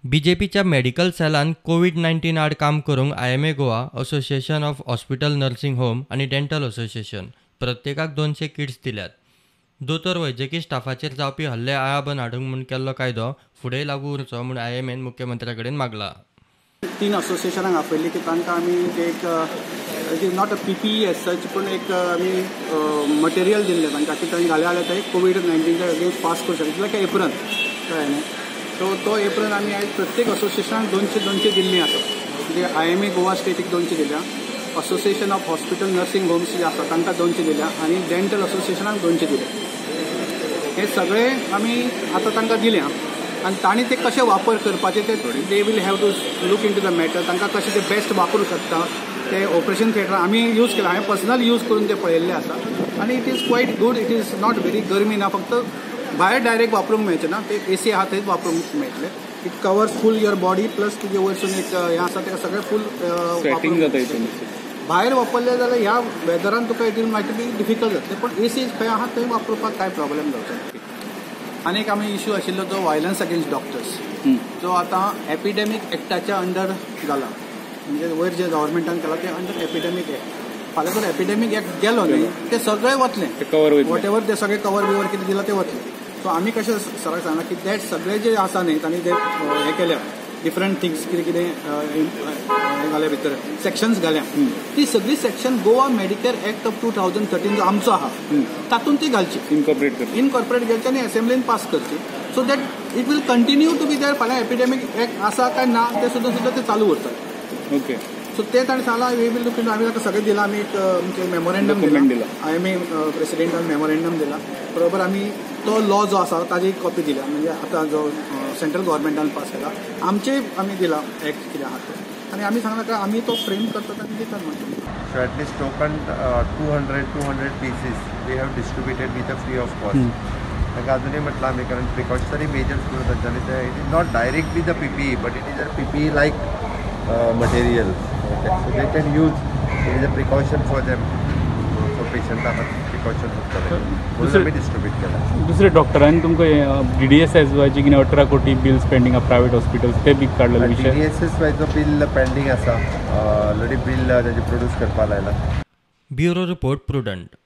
बीजेपीच्या medical सेलान कोवीड-19 आड काम करूंक IMA Goa, association of hospital nursing home आनी डेंटल असोसिएशन प्रत्येकाक 200 किट्स दिल्यात. दोतोर वैजकी स्टाफाचेर जावपी हल्ले आळाबंद हाडूंक म्हूण केल्लो कायदो फुडें लागू उरचो म्हूण आयएमएन मुख्यमंत्र्या कडेन मागला. 3 असोसिएशनाक आपयल्ली की तांकां आमी एक, it is not a PPE as such, पूण एक आमी मटेरियल दिल्लें तांकां की तांणी घालें जाल्यार ते कोवीड-19च्या अगेन्स्ट पास करूं शकता, लायक एप्रन, कळ्ळें न्ही. सो तो एप्रन आमी आयज प्रत्येक असोसिएशनाक 200-200 दिल्लीं आसा. म्हणजे आयएमए गोवा स्टेटीक 200 दिल्या, association of hospital nursing homes जे आसा तांकां 200 दिल्या आनी डेंटल असोसिएशनाक 200 दिल्या. हे सगळे आमी आतां तांकां दिल्या आनी तांणी ते कशे वापर करपाचे ते they will have to look into the matter. तांकां कशे ते बेस्ट वापरूं शकता ते ऑपरेशन थिएटर आमी यूज केला, हांवें पर्सनल यूज करून ते पळयल्ले आसा आनी it is quite good. It is not very गरमी ना, फक्त भायर डायरेक्ट वापरूंक मेळचें ना, ते एसी आहा थंयच वापरूंक मेळटलें. It covers full your body plus तुजे वयरसून एक हें आसा तेका सगळें फूल स्वेटिंग जाता हितून. भायर वापरले जाल्यार ह्या वेदरान तुका it will might be difficult जातलें, पण एसी खंय आहा थंय वापरपाक कांय प्रॉब्लेम जावचो ना. आनी एक आमी इशू आशिल्लो तो व्हायलन्स अगेन्स्ट डॉक्टर्स, जो आतां एपिडेमीक एक्टाच्या अंडर जाला. म्हणजे वयर जे गव्हर्मेंटान केला ते अंडर एपिडेमीक एक्ट. फाल्यां जर एपिडेमीक एक्ट गेलो न्ही ते सगळे वतले, कवर what ever ते सगळे कवर बिवर कितें दिलां ते वतले. सो आमी कशें सराक सांगलां की that सगळे जे आसा न्ही तांणी जे हें केल्या डिफरंट थिंग्स कितें कितें हें घाल्या भितर सेक्शन्स घाल्या, ती सगळी section Goa Medicare act of 2013 जो आमचो आहा तातूंत ती घालची, इनकॉर्पोरेट करची आनी असेंब्लीन पास करची, so that it will continue to be there. फाल्यां एपिडेमीक एक्ट आसा काय ना ते सुद्दां सुद्दां ते चालू उरतले. ओके, सो ते ताणें सांगलां we will look in. आमी ताका सगळें दिलां, आमी एक आमचें मेमोरेंडम दिलां, आयएमए प्रेसिडेंटान मेमोरेंडम दिला, बरोबर आमी तो लॉ जो आसा ताजी कॉपी दिल्या, म्हणजे आतां जो सेंट्रल गव्हर्मेंटान पास केला आमचे आमी दिला एक्ट कितें आहा तो, आनी आमी सांगला काय आमी तो फ्रेम करतात आनी दितात म्हणटा. So at least token 200 pieces we have distributed with a free of cost. तांकां अजुनूय म्हटलां आमी, कारण प्रिकॉशनरी मेजर्स म्हणून तांच्यांनी ते it is not directly the PPE but it is a PPE like material. Okay, so they can use it is a precaution for them, for पेशंटा precaution उरतलें म्हणून आमी डिस्ट्रिब्यूट केला. दुसरे डॉक्टरांनी तुमकां डीडीएसएस वायचे कितें 18 कोटी बिल्स पेंडींग आहा प्रायवेट हॉस्पिटल्स ते बी काडलेले विशय. डीडीएसएस वायचो बिल पेंडींग आसा, ऑलरेडी बील ताजें प्रोड्यूस करपाक लायला. Bureau report, Prudent.